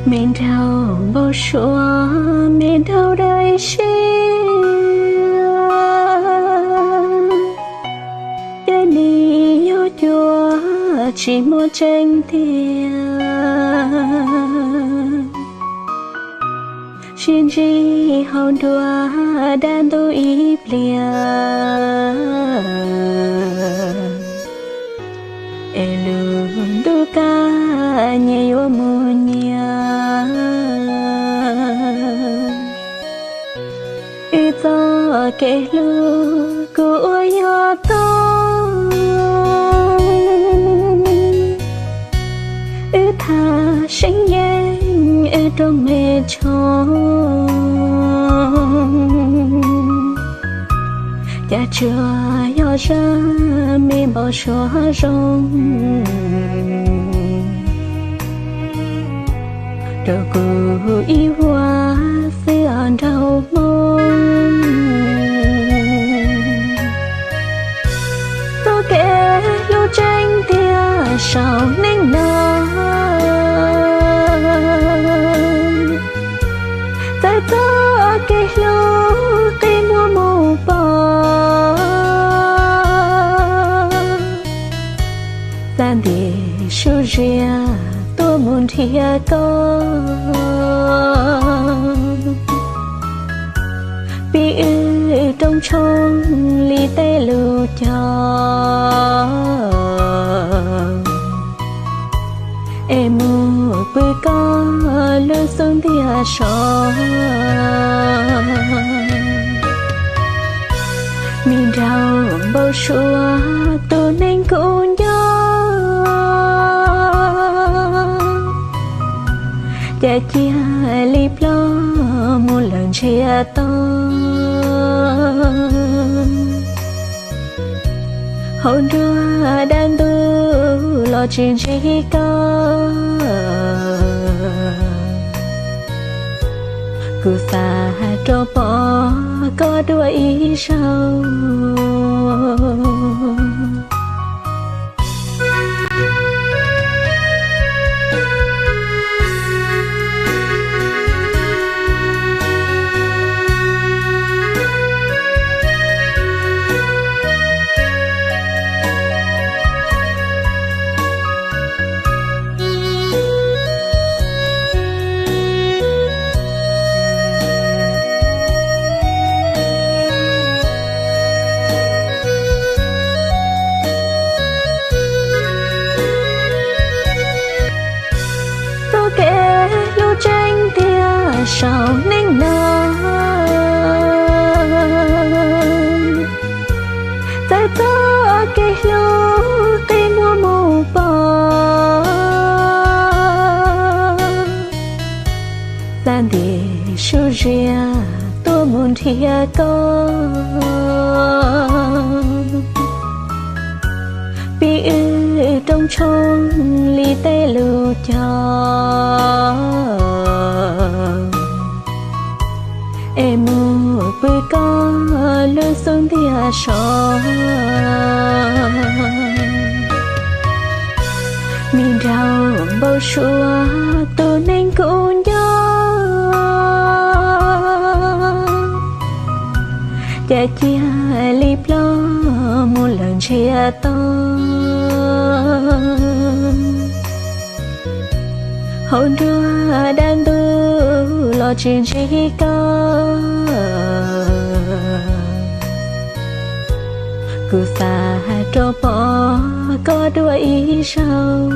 Me nraug npau suav, me nraug dawb siab, ces nim yog cuab tsis muaj tseeb tiag. Sib ntsib hauv nruab dab ntub ib pliag, es lub ntuj kaj nyias yuav mus nyias. Wb txoj kev hlub kuj ua yog tau, wb thaj seeb yeeb wb rooj me tshoob. Cas tsuas yog zaj me npau suav zoo rau kuv ib vuag xwb os nraug Hmoob. Txoj kev hlub tseeb tiag saum neej no, txawv txoj kev hlub qi muag mus pom. Txaj ntim su zias tuaj mus nrhiav koj, pib wb rooj tshoob li tej lus cog, es mus pw koj lub xub ntiag sov. Me nraug npau suav, tus neeg kuv nco, cas cia li ploj mus lawm ntsiag to. Hauv nruab dab ntub los tsis ntsib koj, kuv xav rov pom koj dua ib zaug. Txoj kev hlub tseeb tiag saum neej no, txawv txoj kev hlub qi muag mus pom. Txaj ntim su zias tuaj mus nrhiav koj, pib wb rooj tshoob li tej lus cog, es mus pw koj lub xub ntiag sov. Me nraug npau suav, tus neeg kuv nco, cas cia li ploj mus lawm ntsiag to. Hauv nruab dab ntub los tsis ntsib koj, kuv xav rov pom koj dua ib zaug.